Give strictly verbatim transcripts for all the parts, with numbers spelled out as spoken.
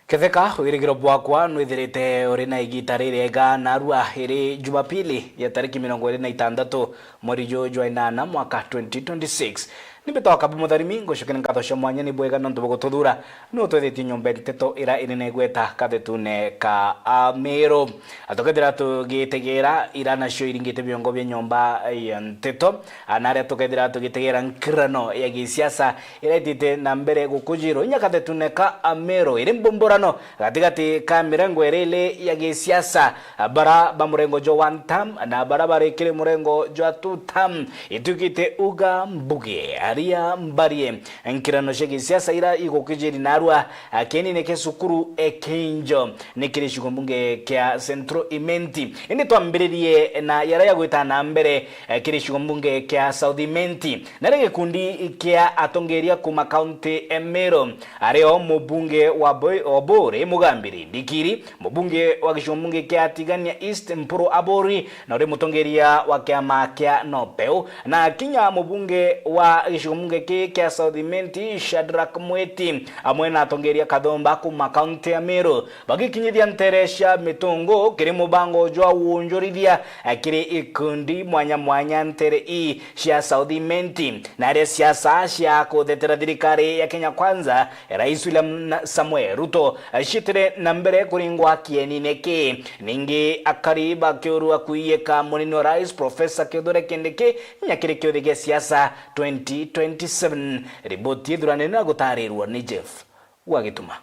Ketheka, wirigiro bwakwa nwithirite uri na igita ririega, narua iri Jumapili ya tariki mirongo iri na itantatu mweri juju jwa inana mwaka twenty twenty-six. Ni mbitwa Kabi Mutharimi, ngucokeria nkatho cia mwanya ni bwega nontu bwa gututhura. Ni utwithitie nyomba nteto ira iri na igweta kathetune ka Amiru. Tukethira tugitegera ira nacio iringite biongo bia nyomba ya nteto, na aria tukethira tugitegera nkirano ya gisiasa ira itite na mbere gukujirwa inya kathetune ka Amiru, iri mbumburano gatigati ka mirengo iri ili ya gisiasa, bara ba murengo jwa one term na bara bari kiri murengo jwa two term. Itwikite uga mbuge, aria mbarie, nkirano cia gisiasa ira igukijiri narua, a, kienine kia cukuru e Kinjo ni kiri gicigo mbunge kia Central Imenti. Indi twambiririe na yara ya gwita na mbere, e, kiri gicigo mbunge kia South Imenti. Nario gikundi kia atongeria kuma kaunti e Meru, ario mubunge wa Boi-, Obore Mugambiri Ndikiri, mubunge wa gicigo mbunge kia Tigania East Mpuru Abori, na uri mutongeria wa kiama kia Nopeu, na kinya mubunge wa gicigo mbunge ki kia South Imenti Shadrack Mwiti, amwe na atongeria kathomba kuma kaunti ya Meru, bagikinyithia ntere cia mitungu kiri mubango jwa wonjorithia, eh, kiri ikundi mwanya mwanya ntere ii cia South Imenti. Na aria siasa cia kuthetera thirikari ya Kenya Kwanza, Rais William na-, Samoei Ruto, eh, ciitire na mbere kuringwa kienine ki. Ningi akari bakiurua kuiyika munini wa rais Professor Kithure Kindiki inya kiri kiuthi gia siasa twenty twenty-seven. Riboti ithuranire na gutarirwa ni Jeff wa Gituma.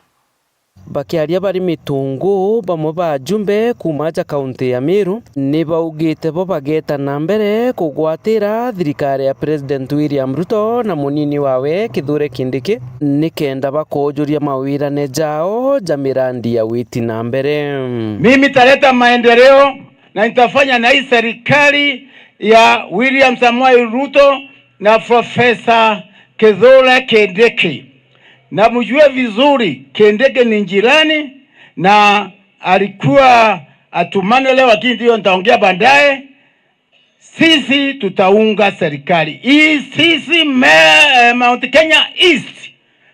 Bakiaria bari mitungu, bamwe ba ajumbe kuuma aja kaunti ya Meru ni baugite bo bageta na mbere kugwatira thirikari ya President William Ruto na munini wawe Kithure Kindiki nikenda bakojuria mawirane jao ja mirandi ya witi na mbere. Mimi nitaleta maendeleo na nitafanya na hii serikali ya William Samoei Ruto na Profesa Kithure Kindiki. Na mjue vizuri, Kindiki ni jirani na alikuwa atumane leo, lakini hiyo nitaongea baadaye. Sisi tutaunga serikali hii. Sisi me-, Mount Kenya East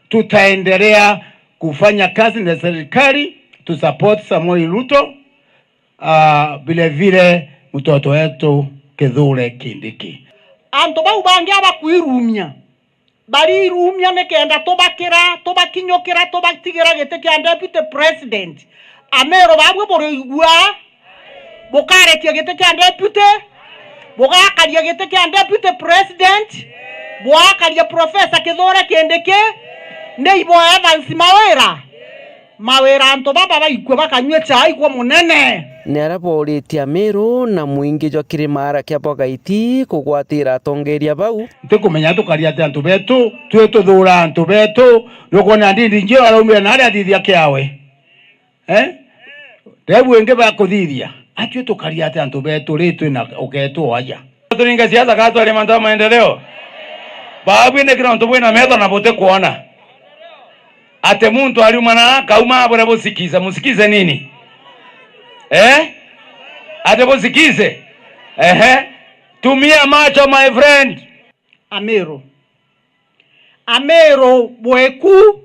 tutaendelea kufanya kazi na serikali, tusupport Samoei Ruto. Ah, vile vile mtoto wetu Kithure Kindiki. Antu bau bangi abakwirumia, barirumia nikenda tubakira, tubakinyukira, tubatigira giti kia deputy president. Ameru babwe burigua, bukarekia giti kia deputy, bugakaria giti kia deputy president, bwakaria Professor Kithure Kindiki, ni ibo Evans Mawira. Mawira antu baba baikue bakanyue chai kwa munene. Ni aria booritie Amiru na mwingi jwa kirima aria kia Bwagaiti kugwatira atongeria bau. Ntikumenya tukaria ati antu betu, twi tuthuura antu betu, nukwona ndindi njio araumire na aria athithia kiawe. Eh? Rebu ingi bakuthithia, atwi tukaria ati antu betu ri twi na ugetu aja. Turinge siasa kana twarie mantu ja maendeleo? Baabwi ni kira untu bwina metho na butikwona. Ati muntu ariumana kauma abure busikize, musikize nini? Eh? Ati busikize? Ehe. Tumia macho, my friend. Amiru. Amiru bweku.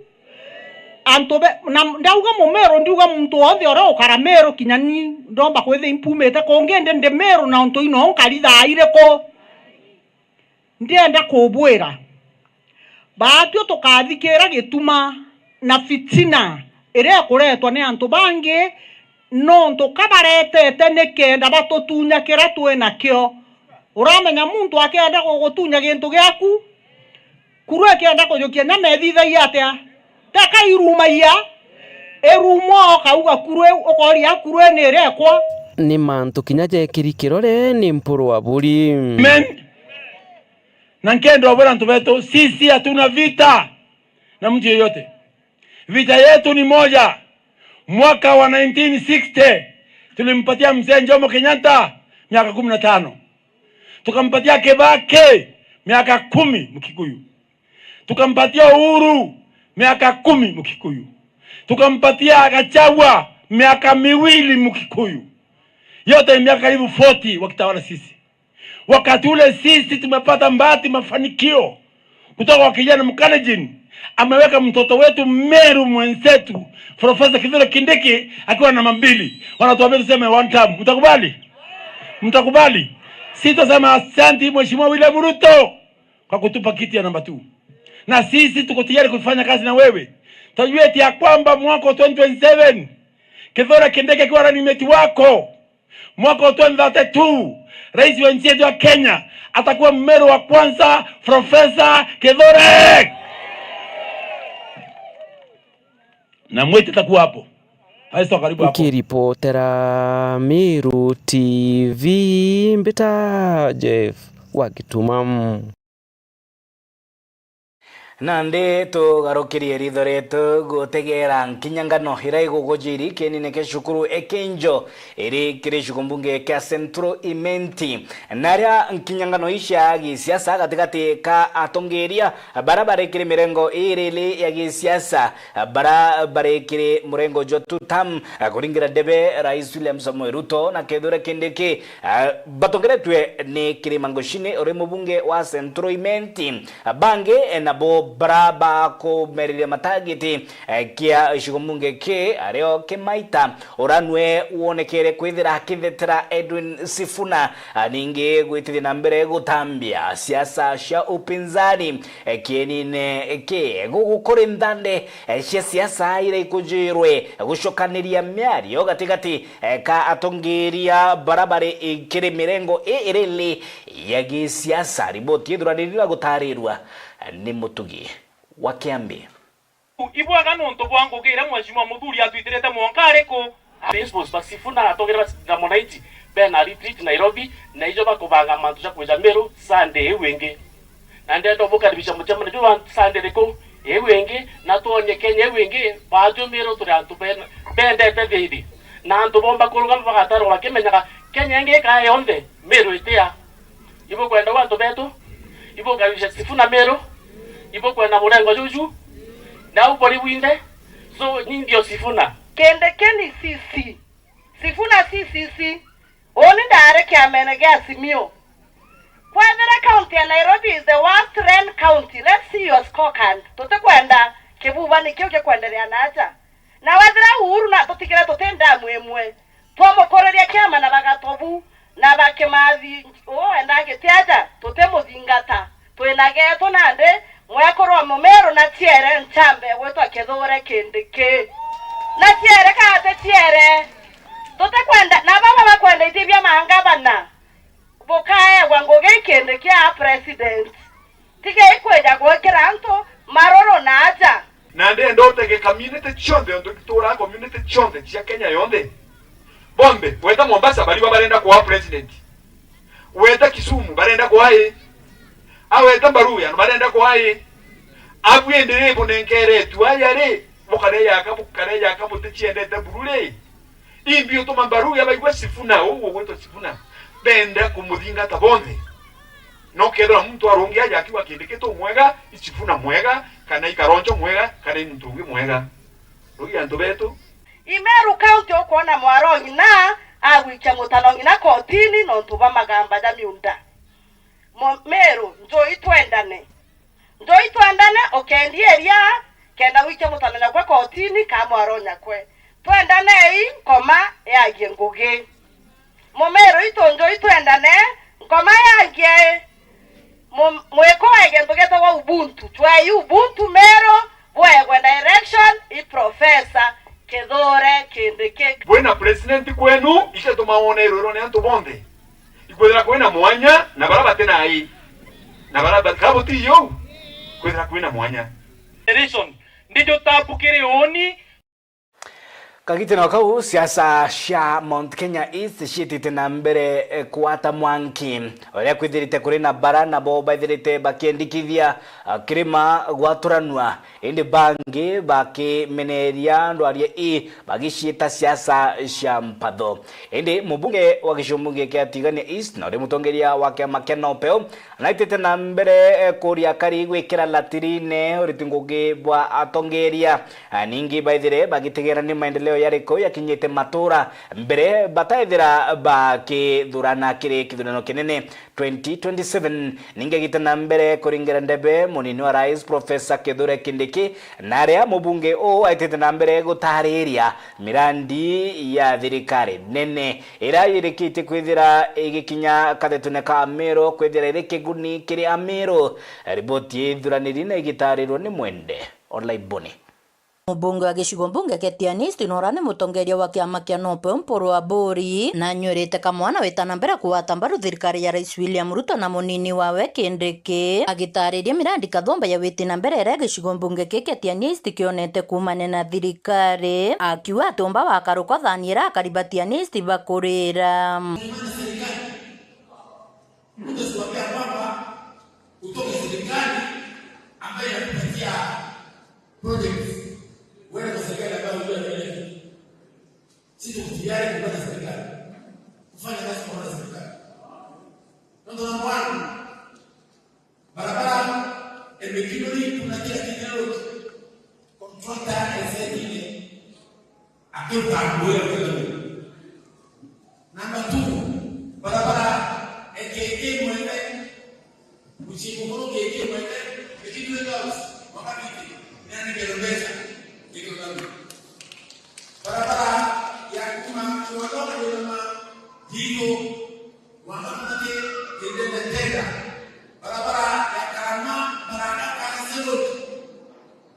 Antu be, na ndauga Mumiru, ndiuga muntu wonthe uria ukara Miru, kinya ni ndomba kwithia impumite kungi, indi ndi Miru na untu ino nkari thaa iriku. Ndienda kubwira, baatwi tukathikira gituma na fitina iria ikuretwa ni antu bangi, nontu ka baretete nikenda batutunya kiria twi nakio. Uramenya muntu akenda gugutunya gintu giaku, kuru ikenda kujukia nyama ithithagia atia? Teka irumagia, irumwa ukauga kuru iu, ukoria kuru ii ni irekwa. Ni mantu kinya jekiri kirore ni Mpuru wa Buri. Amen. Na nkenda ubwira antu betu, sisi hatuna vita na mtu yeyote. Vita yetu ni moja. Mwaka wa nineteen sixty, tulimpatia Mzee Jomo Kenyatta miaka kumi na tano. Tukampatia Kibaki miaka kumi Mkikuyu. Tukampatia Uhuru miaka kumi Mkikuyu. Tukampatia Gachagua miaka miwili Mkikuyu. Yote ni miaka karibu forty wakitawala sisi. Wakati ule sisi tumepata bahati, mafanikio kutoka kwa kijana Mkalenjin, Ameweka mtoto wetu Meru mwenzetu, Profesa Kithure Kindiki, akiwa namba mbili. Wanatuambia tuseme one term. Mtakubali? Mtakubali? Sisi tutasema asanti, Mheshimiwa William Ruto, kwa kutupa kiti ya namba two. Na sisi tuko tayari kufanya kazi na wewe. Tajua eti ya kwamba mwaka wa twenty twenty-seven, Kithure Kindiki akiwa running mate wako, mwaka wa twenty thirty-two, rais wa nchi yetu ya Kenya atakuwa Mmeru wa kwanza, Profesa Kithure. Na Mwiti atakuwa hapo. Haiso karibu hapo. Nkiripotera Meru T V, mbita Jeff wa Gituma. Nandi tugarukirie ritho rietu gutegera nkinyangano iria igugujiri kienine kia cukuru e Kinjo iri kiri gicigo mbunge kia Central Imenti. Naria nkinyangano icia gisiasa gatigati ka atongeria bara bari kiri mirengo iiri ya gisiasa, bara bari kiri murengo jwa two term, kuringira debe Rais William Samoei Ruto na Kithure Kindiki, batongeretue ni Kirima Ngochini uri mubunge wa Central Imenti. Bangi, eh, nabo bara bakumereria matagiti, eh, kia gicigo mbunge ki, ario Kimaita, uranwe wonekere kwithira akithetera Edwin Sifuna, ah, ningi gwitithia na mbere gutambia siasa cia upinzani, eh, kienine ki. Gugu kuri nthande, eh, cia siasa iria ikujirwe gucokaniria miario gatigati, eh, ka atongeria bara bari, eh, kiri mirengo i irili ya gisiasa. Riboti ithuranirira gutarirua ni Mutugi wa Kiambi. Ibwega nontu bwa ngugi iria Mheshimiwa Muthuri atwitirite mwanka ariku? Principals ba Sifuna atongere ba Sifuna Mwananchi bena retreat Nairobi, na ijo bakubanga mantu ja kwija Meru Sunday iu ingi. Na ndenda ubukaribisha mucemanio juu wa Sunday riku iu ingi, na twonie Kenya iu ingi, baaju Meru turi antu ben-, bendete thiiri, na antu bomba kurugama bagatarwa bakimenyaga Kenya ingi ikaa yonthe Meru itia. Ibukwenda gwa antu betu, ibukaribisha Sifuna Meru, ibukwenda murengo juju, na ubori bwinthe, so ni ndio Sifuna. Kindiki ni C C. Sifuna C C C. Uni ndaari kiamene gia Azimio. Kwethira county ya Nairobi is the worst run county, let's see your scorecard. Tutikwenda kibubani kiu gikwenderea na aja. Na wethira Uhuru natutigire tuti ndamu imwe, twamukuriria kiama na bagatobu na bakimathi, uu endaa giti aja, tutimuthingata. Twina geetu nandi, mwekuru wa Mumeru na ciere nchambe gwitwa Kithure Kindiki. Na ciere kate ciere. Tutikwenda, na baba bakwenda iti bia mangavana. Bukaegwa ngugi Kindiki a president. Tigei kwija gwikira antu maruru na aja. Na ndenda utege community cionthe, ontu ituraa community cionthe cia Kenya yonthe. Bonthe, weta Mombasa, bariba barenda kuaa president. Weta Kisumu, barenda kuaa ii. Aweta Mbaruya, barenda kuaa ii. Abu indi ri bunenkeretue aya ri, bukareja aka, bukareja aka buticiendete buru ri? Imbi utuma Mbaruya baigua Sifuna, uu ugwitwa Sifuna, benda kumuthingata bonthe. No kethira muntu arungi aja akiuga Kindiki tu mwega, i Sifuna mwega, kana i Karoncho mwega, kana i muntu ungi mwega. Rugi antu betu. I Meru County ukwona mwaro ng'ina agwikia mutano ng'ina kotini nontu bwa magamba ja miunda. Mo-, Meru, njui twendane. Njui twendane, ukendi iria, kenda wikie mutano nyakwe kotini, ka mwaro nyakwe. Twendanei, nkoma yagie ngugi. Mumeru itu njui twendane, nkoma yagie. Mu-, mwiko wege ntu getagwa Ubuntu. Twei Ubuntu Meru, bwegwe direction, i Professor Kithure Kindiki. Bwina president kwenu, icio tumaone irwiro ni antu bonthe. Ikwithira kwina mwanya na bara batina ai, na bara ba-, ka buti iu, kwithira kwina mwanya. Generation, ndijo tabu kiri uni. Kagitene o kau, siasa cia Mount Kenya East ciitite na mbere, eh, kwata mwanki, uria kwithirite kuri na bara nabo baithirite bakiendikithia, ah, kirima gwaturanua. Indi bangi bakimeneria ndwaria ii bagiciita siasa cia mpatho. Indi mubunge wa gicigo mbunge kia Tigania East na uri mutongeria wa kiama kia Nopeo naitite na mbere, eh, kuria akari gwikira latirine uriti ngugi bwa atongeria. Ah, ningi baithire bagitegera ni maendeleo yariku yakinyite matura mbere bataethira bakithurana kiri kithurano kinene twenty twenty-seven. Ningi agita na mbere kuringira ndebe munini wa rais Professor Kithure Kindiki, na aria mubunge uu aitite na mbere gutariria mirandi ya thirikari nene iria yirikitie kwithira igikinya kathetune ka Amiru kwithira iri kiguni kiri Amiru. Riboti ithuraniri na igitarirwa ni Mwende Olaiboni. Mubunge wa gicigo mbunge kia Tiani East na uria ni mutongeria wa kiama kia NOPEU Mpuru Aburi, na anyuirite kamwana wita na mbere kugwata mbaru thirikari ya Rais William Ruto na munini wawe Kindiki, agitariria mirandi kathumba ya witi na mbere iria gicigo mbunge kii kia Tiani East kionete kuumania na thirikari, akiuga ati umba wakaruka thani iria akari ba Tiani East bakurira. Mtu asiwaambia kwamba utoke serikali ambayo inakupatia projects, uende kwa serikali ambayo unajua haina kitu. Sisi tuko tayari kuungana na serikali, kufanya kazi pamoja na serikali. Ndio maana barabara ya Kindu, kuna kila kitu leo. Contractor alisaidia. Akiruta nguo ya kwenda. Number two, barabara ya K K Mwende, Mchimukuru K K Mwende, K K Mwende House, wakati nani kelembesha, ndio nani. Barabara ya kuma Kiwandoko na Jiko, wakati ndio ndio. Barabara ya Karama, Baraka, Karama Road.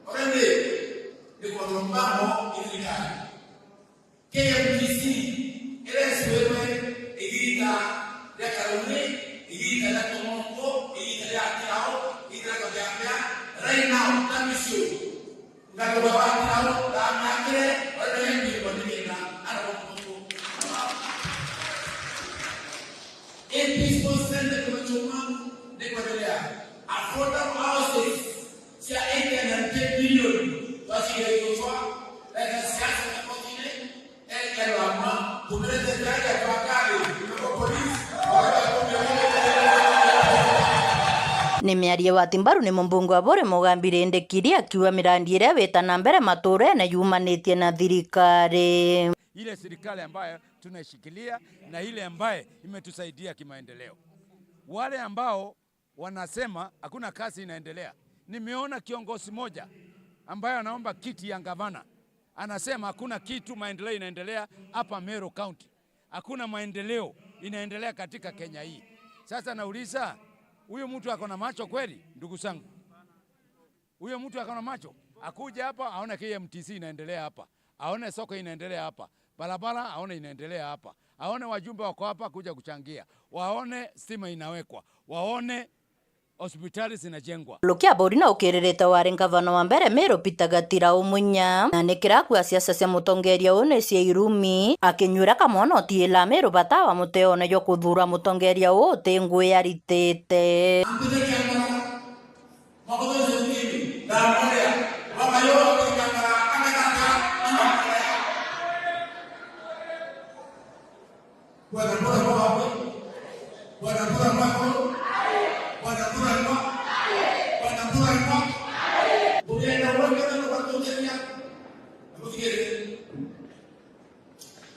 Already, ni kwa mpango wa serikali. K M T C, iria icwirwe igiita ria Karauni, igiita ria Tomongo, igiita ria Kirao, igiita ria Kabiambia, right now, Tamisio. Ngatuga wa Kirao, ndamwakire, wale wengi kwa nini na, ana kwa Tomongo. A P Sports Center ni machuma, ni kuendelea. Affordable houses cia eight hundred ten million, twacigairitwa, eka siasa na kotine, eka lwama, tumirete ndari ya twakari, na kwa police, wala kwa. Ni miario wa timbaru ni mumbunge wa Buri Mugambi Rindikiri akiuga mirandi iria wita na mbere maturene yumanitie na thirikari. Ile serikali ambayo tunashikilia na ile ambaye imetusaidia kimaendeleo. Wale ambao wanasema hakuna kazi inaendelea. Nimeona kiongozi moja ambaye anaomba kiti ya gavana, anasema hakuna kitu maendeleo inaendelea hapa Meru County. Hakuna maendeleo inaendelea katika Kenya hii. Sasa nauliza, huyu mtu ako na macho kweli, ndugu zangu? Huyo mtu ako na macho, akuje hapa aone K M T C inaendelea hapa, aone soko inaendelea hapa, barabara aone inaendelea hapa, aone wajumbe wako hapa kuja kuchangia, waone stima inawekwa, waone hospitali zinajengwa. Lukia Buri na ukiririte wari ngavana wa mbere Meru Peter Gatira Umunya, na ni kiraku a siasa cia mutongeria uu ni cia irumi, akinyuira kamwana utiila Meru bata wa muteone jwa kuthura mutongeria uu uti ngui aritite.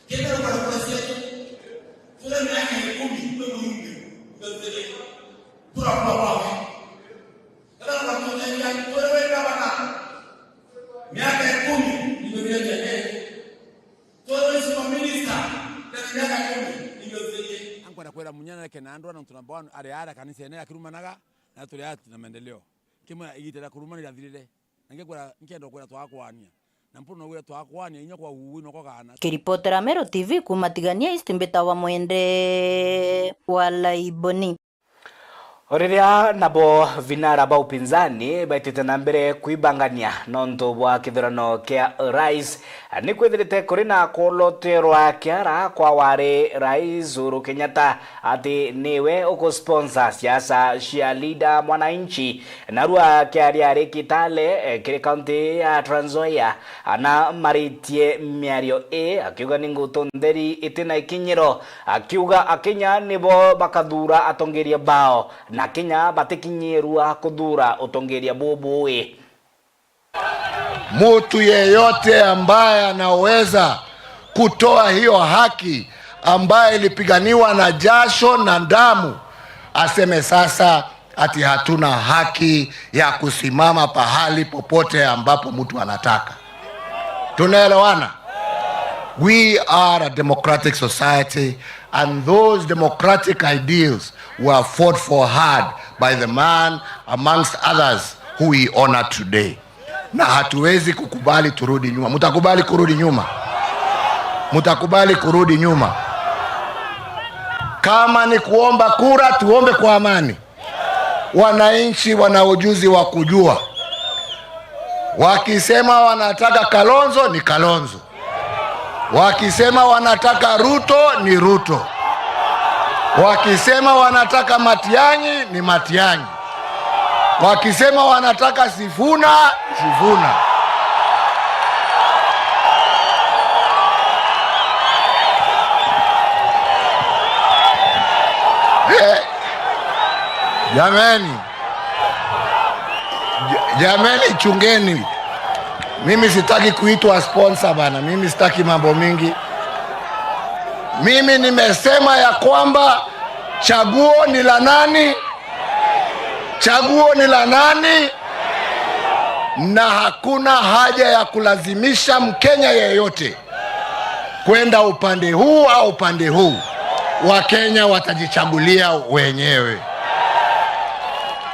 Kenda ukara kura ciaku, turia miaka ikumi kwi muyumbe, ugathuthania kura kwa kwawe. Kenda ukara tuthania, turia wi gavana, miaka ikumi nimethira ciake. Turia wi super minister, tena miaka ikumi nimethira. Ankwenda kwira Munya na Kenandwa na untu namba one ari ara kanisene akirumanaga na turi ati na maendeleo. Kimwe igita ria kurumana irathirire. Na ngikwira, nkienda kwira twakwania. Na mpuno wira twakwania, inya kwa uwi no kwa gaana. Kiripotera Meru T V kuma Tigania East, mbitawa Mwende wa Laiboni. O riria nabo vinara ba upinzani baitite na mbere kwibangania nontu bwa kithurano kia rais, ni kwithirite kuri na kuoloterwa kiara kwa wari rais Uhuru Kenyatta ati niwe ukusponsor siasa cia Linda Mwananchi. Narua kiaria ari Kitale, eh, kiri kaunti ya Trans Nzoia, ana maritie miario ii, akiuga ni ngutu ntheri itina ikinyiro, akiuga Akenya nibo bakathura atongeria bao, na Akenya batikinyirua kuthura utongeria bubui. Mtu yeyote ambaye anaweza kutoa hiyo haki ambaye ilipiganiwa na jasho na damu, aseme sasa ati hatuna haki ya kusimama pahali popote ambapo mtu anataka. Tunaelewana? We are a democratic society, and those democratic ideals were fought for hard by the man, amongst others, who we honor today. Na hatuwezi kukubali turudi nyuma. Mtakubali kurudi nyuma? Mtakubali kurudi nyuma? Kama ni kuomba kura, tuombe kwa amani. Wananchi wana ujuzi wa kujua. Wakisema wanataka Kalonzo, ni Kalonzo. Wakisema wanataka Ruto, ni Ruto. Wakisema wanataka Matiang'i, ni Matiang'i. Wakisema wanataka Sifuna, Sifuna. Eh, jameni. Ja-, jameni, chungeni. Mimi sitaki kuitwa sponsor bana, mimi sitaki mambo mingi. Mimi nimesema ya kwamba chaguo ni la nani? Chaguo ni la nani? Na hakuna haja ya kulazimisha Mkenya yeyote kwenda upande huu au upande huu. Wakenya watajichagulia wenyewe.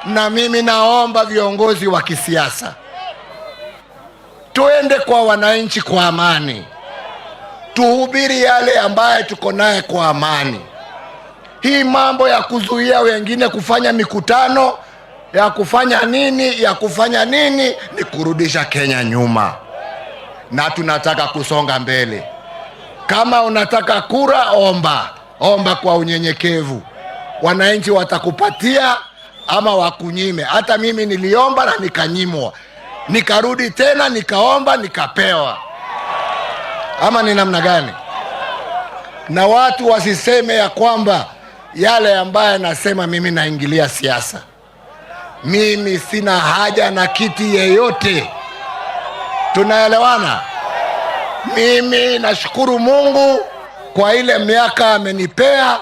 Na mimi naomba viongozi wa kisiasa, tuende kwa wananchi kwa amani. Tuhubiri yale ambaye tuko naye kwa amani. Hii mambo ya kuzuia wengine kufanya mikutano, ya kufanya nini, ya kufanya nini, ni kurudisha Kenya nyuma. Na tunataka kusonga mbele. Kama unataka kura, omba. Omba kwa unyenyekevu. Wananchi watakupatia ama wakunyime. Hata mimi niliomba na nikanyimwa. Nikarudi tena, nikaomba, nikapewa. Ama ni namna gani? Na watu wasiseme ya kwamba yale ambaye nasema mimi naingilia siasa. Mimi sina haja na kiti yeyote. Tunaelewana? Mimi nashukuru Mungu kwa ile miaka amenipea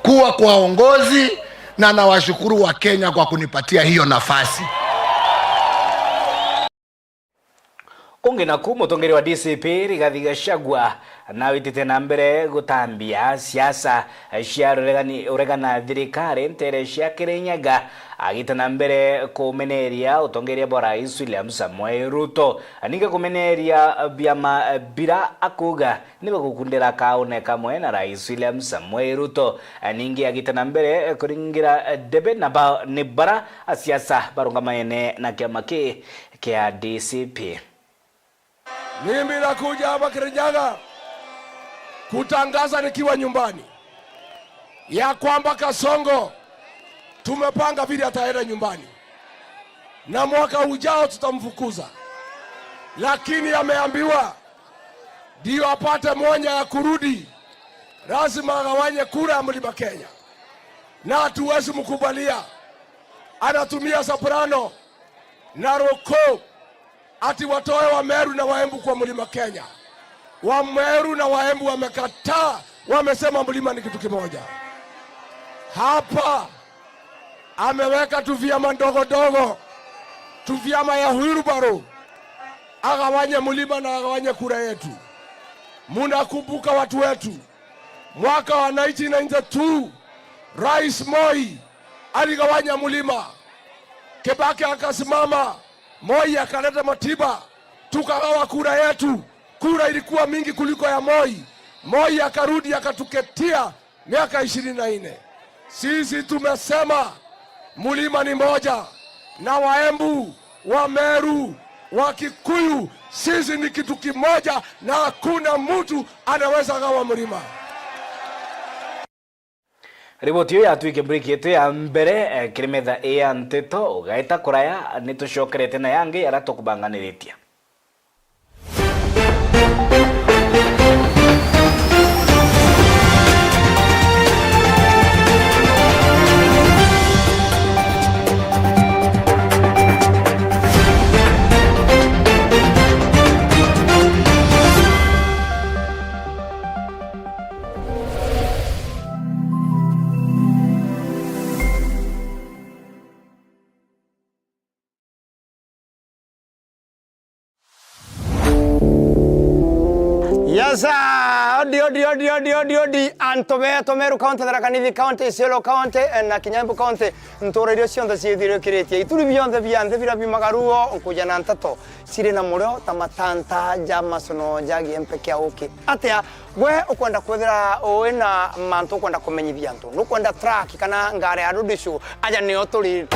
kuwa kwa uongozi, na nawashukuru wa Kenya kwa kunipatia hiyo nafasi. Kungi naku, mutongeria wa D C P Rigathi Gachagua nawitite na mbere gutambia siasa cia ruregani, uregana thirikari ntere cia Kirinyaga, agita na mbere kumeneria utongeria bwa Rais William Samoei Ruto, ningi kumeneria biama bira akuuga ni bagukundira kaune kamwe na Rais William Samoei Ruto. Ningi agita na mbere kuringira debe na ba ni bara a siasa barungamaene na kiama ki kia D C P. Mimi nakuja hapa Kirinyaga kutangaza nikiwa nyumbani ya kwamba Kasongo tumepanga vile ataenda nyumbani, na mwaka ujao tutamfukuza, lakini ameambiwa ndio apate mwanya ya kurudi, lazima agawanye kura ya Mlima Kenya, na hatuwezi mkubalia. Anatumia soprano na roko ati watoe Wameru na Waembu kwa Mlima Kenya. Wameru na Waembu wamekataa, wamesema mlima ni kitu kimoja. Hapa ameweka tu vyama ndogo ndogo, tu vyama ya wheelbarrow, agawanye mlima na agawanye kura yetu. Munakumbuka watu wetu, mwaka wa nineteen ninety-two, Rais Moi aligawanya mlima. Kibaki akasimama, Moi akaleta Matiba, tukagawa kura yetu. Kura ilikuwa mingi kuliko ya Moi. Moi akarudi akatuketia miaka ishirini na nne. Sisi tumesema mlima ni moja, na Waembu, Wameru, Wakikuyu, sisi ni kitu kimoja, na hakuna mtu anaweza gawa mlima. Riboti iyo yatwike break yetu ya mbere, eh, kiri metha ii ya nteto, ugaita kuraya, ni tucokerete na yangi aria tukubanganiritie. Yes, sir. Odi, odi, odi, odi, odi, odi. Antu betu Meru County, Tharaka Nithi County, Isiolo County, eh, na kinya Embu County, ntura iria cionthe ciithiurukiritie. Ituri bionthe bia nthi biria biumaga ruo nkuja na nteto ciri na murio ta matanta ja macono ja giempe kia uki. Atia, gwe ukwenda kwithira ui na mantu ukwenda kumenyithia antu? Nukwenda track kana ngari ya road show? Aja nio turi.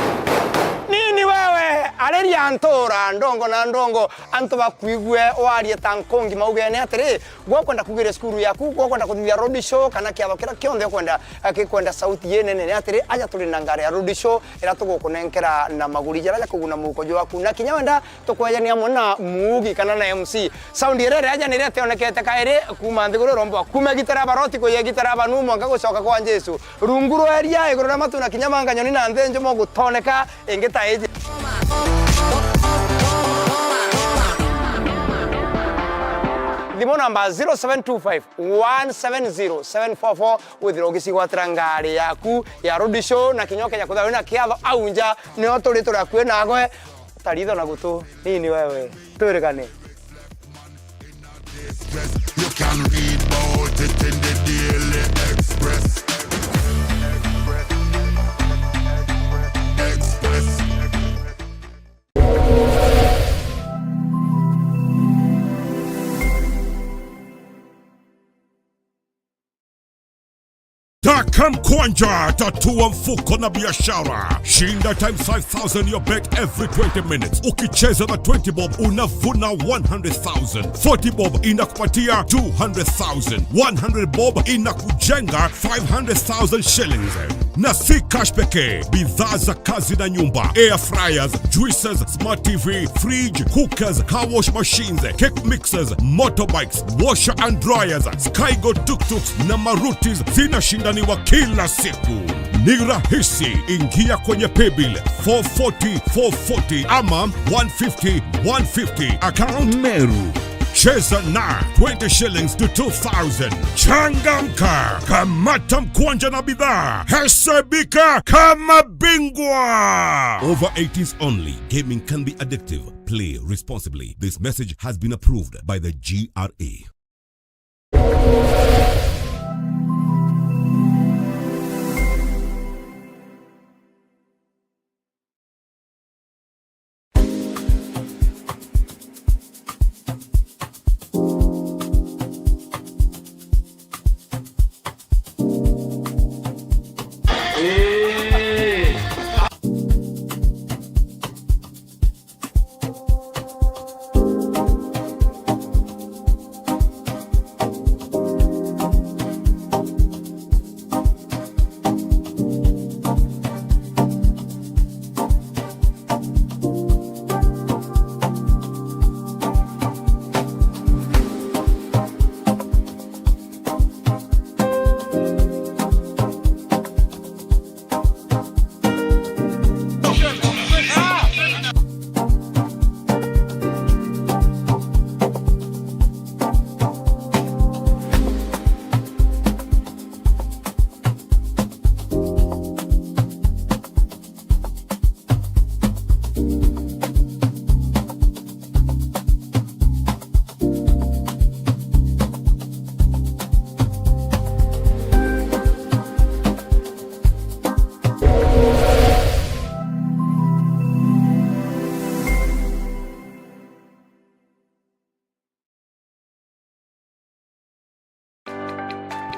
Nini wewe, ariria ntura ndongo na ndongo, antu bakwigue warie ta nkungi maugene atiri, gwe ukwenda kugiria cukuru yaku, gwe ukwenda kuthithia road show, kana kiatho kiria kionthe ukwenda, eh, gikwenda sauti inene, ni atiri, aja turi na ngari ya road show, iria tugukunenkera na maguri jaria jakuguna muhuko jwaku. Na kinya wenda tukwejania amwe na muugi kana na M C. Sound iria iria aja niria tionekete kairi kuuma nthiguru irombwa. Kuuma gitara baroti kuya gitara banu mwanka gucoka kwa Jesu. Rungu rwa iria, iguru ria matu na kinya manga nyoni na nthi njumo gutoneka ingi ta iji. Thimu namba zero seven two five, one seven zero, seven four four, withirwa ugicigwatira ngari yaku ya road show na kinya ukeja kwithirwa wina kiatho au nja, nio turi turi akui nagwe. Taritho na gutu, nini wewe? Twirigane. You can read about it in the Daily Express. Express. Taka mkwanja, tatua mfuko na biashara. Shinda times five thousand your bet every twenty minutes. Ukicheza na twenty bob, unavuna one hundred thousand. Forty bob inakupatia two hundred thousand. One hundred bob inakujenga five hundred thousand shillings. Na si cash pekee, bidhaa za kazi na nyumba, air fryers, juices, smart T V, fridge, cookers, car wash machines, cake mixers, motorbikes, washer and dryers, Skygo tuk-tuks na marutis zinashindaniwa kila siku. Ni rahisi, ingia kwenye paybill four forty four forty ama one fifty one fifty, account Meru. Cheza na twenty shillings to two thousand. Changamka, kamata mkwanja na bidhaa, hesabika kama bingwa. Over eighteens only. Gaming can be addictive. Play responsibly. This message has been approved by the G R A.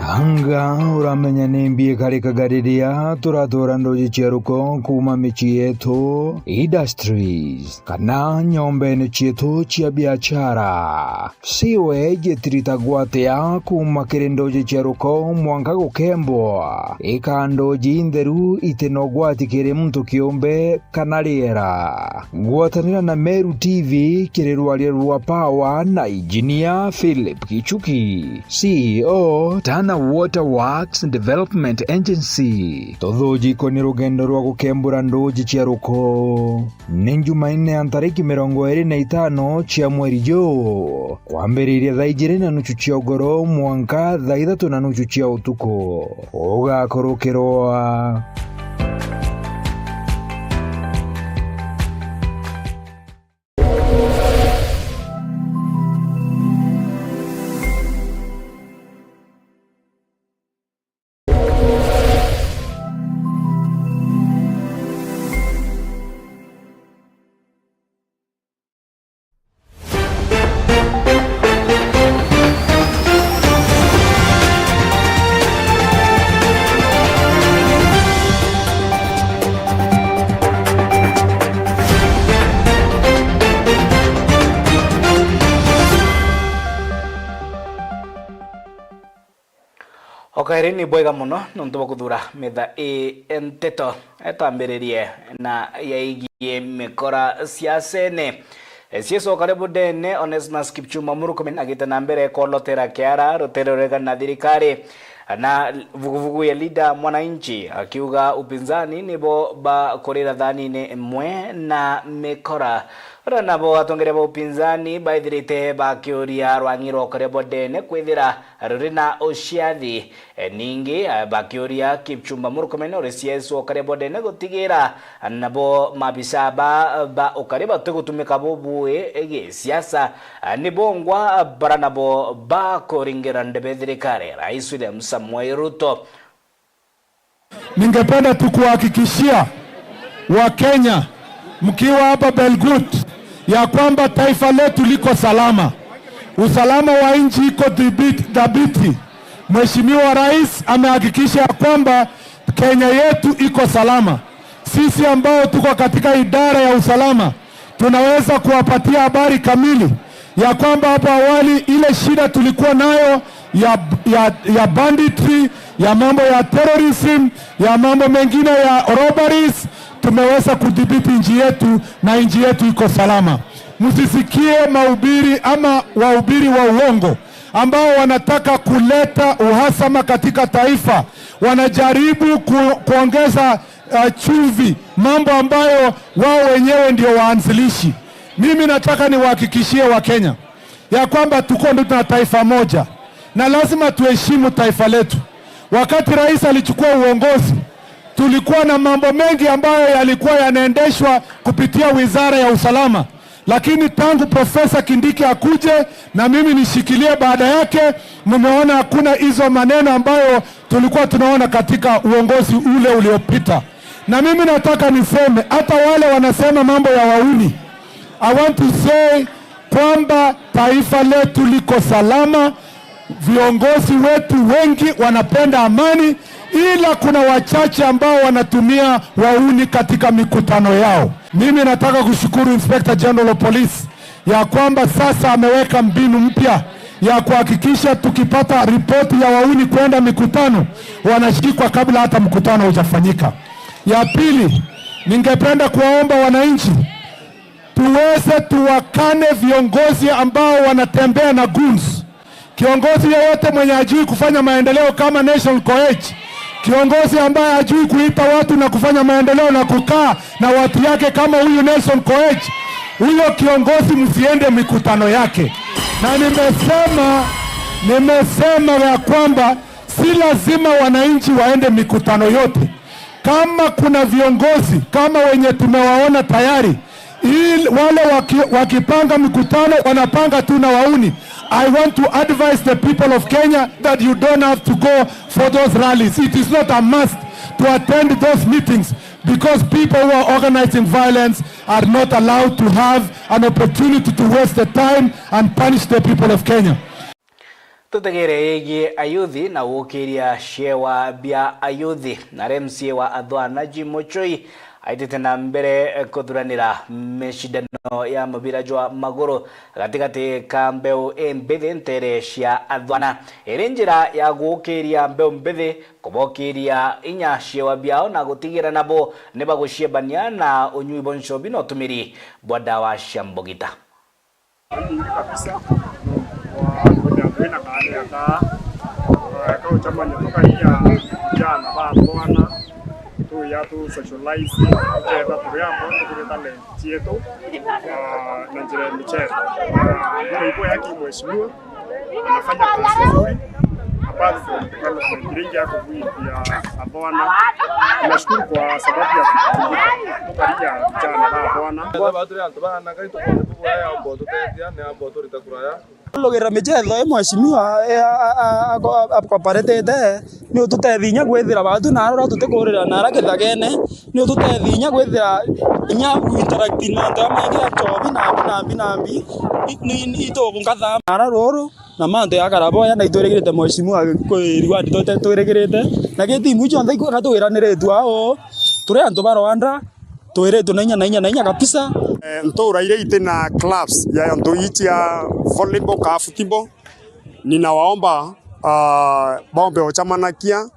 Anga uramenya ni mbi ikarikaga riria turatura nduji cia ruko kuuma micii yetu, industries, kana nyombene cietu cia biachara? Ciwe gitiritagwa atia kuuma kiri nduji cia ruko mwanka gukembwa? Ika nduji intheru iti na ugwati kiri muntu kiumbe kana riera. Gwatanira na Meru T V kiri rwaria rwa Power na Engineer Philip Gichuki, C E O, Tana Water Works Development Agency. Tuthuji ikoni rugendo rwa gukembura nduji cia ruko. Ni Njumaine ya ntariki mirongo iri na itano cia mweri juu, kwambiriria thaa ijiri na nuchu cia ugoro mwanka thaa ithatu na nuchu cia utuku. Ugakurukirwa. O kairi ni bwega mono nontu bwa kuthura metha ii nteto. Twambiririe na yaigie mikora siasene. Ciesu o karia bundene, Onesmus Kipchumba Murkomen agite na mbere kolotera kiara rutere ruregana na thirikari na vuguvugu ya Linda Mwananchi, akiuga upinzani nibo bakurira thanine imwe na mikora. Ora nabo atongeria ba upinzani baithirite bakiuria rwang'i rwa o karia bundene kwithira ruri na uciathi. E, ningi, e, bakiuria Kipchumba Murkomen uri ciesu o karia bundene gutigira nabo maabisa ba, ba ukari batigutumika bubui gisiasa, e, ni bongwa bara nabo bakuringira ndebe thirikari ya Rais William Samoei Ruto. Ningependa tu kuhakikishia Wakenya mkiwa hapa Belgut ya kwamba taifa letu liko salama. Usalama wa nchi iko dhibit-, dhabiti. Mheshimiwa Rais amehakikisha ya kwamba Kenya yetu iko salama. Sisi ambao tuko katika idara ya usalama, tunaweza kuwapatia habari kamili ya kwamba hapo awali ile shida tulikuwa nayo ya, ya, ya banditry, ya mambo ya terrorism, ya mambo mengine ya robberies, tumeweza kudhibiti nchi yetu na nchi yetu iko salama. Msisikie mahubiri ama wahubiri wa uongo ambao wanataka kuleta uhasama katika taifa, wanajaribu ku-, kuongeza, uh, chumvi, mambo ambayo wao wenyewe ndio waanzilishi. Mimi nataka niwahakikishie Wakenya ya kwamba tuko ndio tuna taifa moja na lazima tuheshimu taifa letu. Wakati rais alichukua uongozi, tulikuwa na mambo mengi ambayo yalikuwa yanaendeshwa kupitia wizara ya usalama, lakini tangu Profesa Kindiki akuje na mimi nishikilie baada yake, mmeona hakuna hizo maneno ambayo tulikuwa tunaona katika uongozi ule uliopita. Na mimi nataka niseme, hata wale wanasema mambo ya wauni, I want to say kwamba taifa letu liko salama, viongozi wetu wengi wanapenda amani, ila kuna wachache ambao wanatumia wauni katika mikutano yao. Mimi nataka kushukuru Inspector General of Police ya kwamba sasa ameweka mbinu mpya ya kuhakikisha tukipata ripoti ya wauni kwenda mikutano, wanashikwa kabla hata mkutano hujafanyika. Ya pili, ningependa kuwaomba wananchi tuweze tuwakane viongozi ambao wanatembea na goons. Kiongozi yeyote mwenye hajui kufanya maendeleo kama Nelson Koech, kiongozi ambaye hajui kuita watu na kufanya maendeleo na kukaa na watu yake kama huyu Nelson Koech, huyo kiongozi msiende mikutano yake. Na nimesema, nimesema ya kwamba si lazima wananchi waende mikutano yote. Kama kuna viongozi kama wenye tumewaona tayari, ili wale waki-, wakipanga mikutano, wanapanga tu na wauni. I want to advise the people of Kenya that you don't have to go for those rallies. It is not a must to attend those meetings because people who are organizing violence are not allowed to have an opportunity to waste the time and punish the people of Kenya. Tutegere yegii ayuthi na gukiria ciewa bia ayuthi. Na M C A wa Athwana Jim Muchui aitite na mbere kuthuranira micindano ya mubira jwa maguru gatigati ka mbeu imbithi ntere cia Athwana, iri njira ya gukiria mbeu mbithi, kubokiria inya ciewa biao na gutigira nabo nibaguciebania na unyui bwa nchobi na utumiri bwa dawa cia mbugita. Kabisa, kwa kwenda kwina kaani aka, eh, kaucemania tukaia vijana ba Athwana, tuya tu socialize, tuketha turi amwe, tukiri talent cietu, ah, na njira ya michezo. Ah, ndio hivyo ya ki mheshimiwa, anafanya kazi nzuri, apart from development, iringi ya kubuithia Athwana. Nashukuru kwa sababu ya kukumbuka, tukaria vijana ba Athwana. Aba turi antu baana, Ngai tukwone bubwaya, ambo tutethia, ni ambo turita kuraya. Lugirira michezo i mheshimiwa, e, a, a, a, ako-, a, akoparetete, ni ututethi inya kwithira batu na aria tutikurira na aria kithagene, ni ututethi inya kwithira inya ku interact na antu amaingi a nchobi na mbi, na mbi, na mbi. I, ni, ni, itukungatha na aria ruru. Na mantu yakara boya, na itwirigirite mheshimiwa kwi reward twite twirigirite. Na gitimu cionthe ikwega twiraniritwe ao, turi antu ba Rwanda, twiritwe na inya, na inya, na inya kabisa. Eh, ntura iria iti na clubs ya antu ii cia volleyball ka football, ninawaomba Ah, baumbe gucamanakia,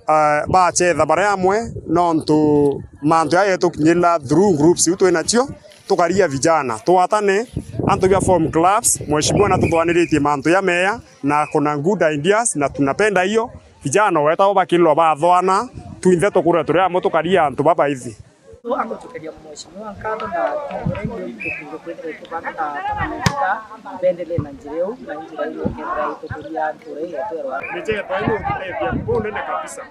ah, bacetha bari amwe, nontu mantu jaya jetukinyirira through groups iu twi nacio, tukaria vijana, twatane, antu bia form clubs, mheshimiwa natuthwaniritie mantu jameya, na kuna good ideas, na tunapenda hiyo, vijana wetagwo bakirwa bathwana, twinthe tukurwe turi amwe tukaria antu babaithi. Angucokeria mheshimiwa nkatho na tukuringia itukunge kwithira itubanga na tuna methika bendelee na njira iu, na njira iu ikethira itukuria ntura ii yetu erwa. Ni chetwa ino ututethia bunene kabisa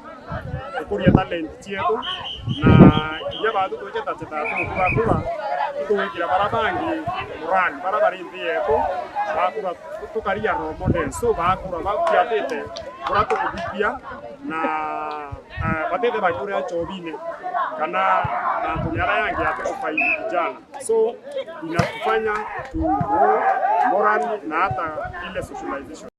gukuria talent cietu, na kinya batu twichetacheta tukura kura, tugwikira bara bangi morali, bara bari nthi yetu, bakura tukaria role models, so bakura bakiatite kura tukuthithia na, eh, batithe bakuria nchobine kana mantuni aria yangi ati kufaidi vijana. So inatufanya to grow morally na hata ile socialization.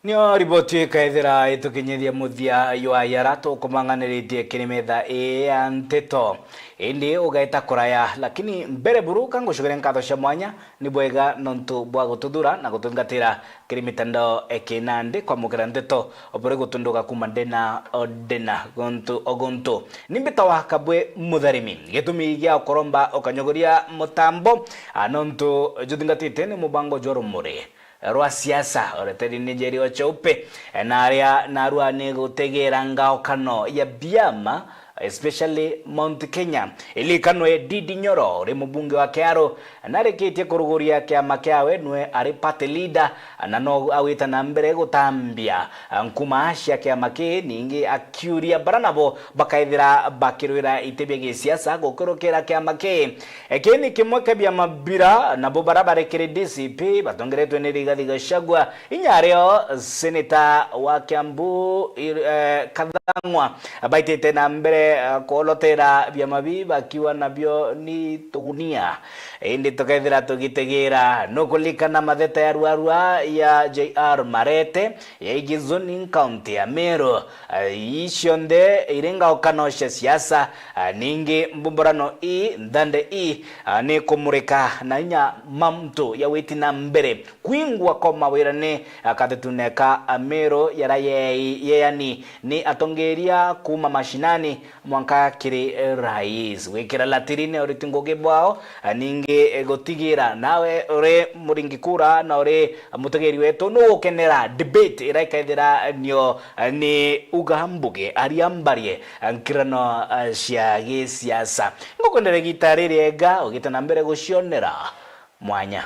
Nio riboti ikaethira itukinyithia muthia jwa yara tukumang'aniritie kiri metha ii ya nteto. Indi ugaita kuraya, lakini mbere buru ka ngucugire nkatho cia mwanya, ni bwega nontu bwa gututhura na gutungatira kiri mitandao eki nandi kwamukira nteto buri gutunduka kuma ndena o ndena, guntu o guntu. Ni mbitawa Kabwe Mutharimi. Gitumi gia kuromba ukanyogoria mutambo, a, nontu juthingatite ni mubango jwa rumuri rwa siasa ureteri ni Njeri wa Cheupe, na aria narua ni gutegera ngaokano ya biama, especially Mount Kenya. Ilikanwe Ndindi Nyoro uri mubunge wa Kiharu narikitie kuruguria kiama kiawe, nwe ari party leader, na no agwita na mbere gutambia nkuma cia kiama kii, ningi akiuria bara nabo bakaethira bakirwira iti bia gisiasa gukurukira kiama kii. Eki ni kimwe kia biama bira nabo bara bari kiri D C P batongeretwe ni Rigathi Gachagua, inya ario seneta wa Kiambu, ir-, eh, Kathang'wa, baitite na mbere, eh, kuolotera biama bi bakiuga nabio ni tugunia. Indi tukethira tugitegera, nukulikana matheta ya ruarua ya J R Marete, ya Igizoni, county ya Meru. Eh, ii cionthe iri ngaokano cia siasa, ah, ningi mbumburano ii nthande ii, ah, ni kumurika na inya mantu ya witi na mbere kwingwa kwa mawira ni, ah, kathitune ka Meru yara yei-, yeani ni atongeria kuma mashinani mwanka kiri, eh, rais. Gwikira latirine uriti ngugi bwao, ah, ningi, eh, gutigira nawe uri muringi kura na uri mutegeri wetu nugukenera debate ira ikaithira nio, eh, ni uga mbuge aria mbarie, eh, nkirano, eh, cia gisiasa. Ngukwendera igita ririega ugite na mbere gucionera mwanya.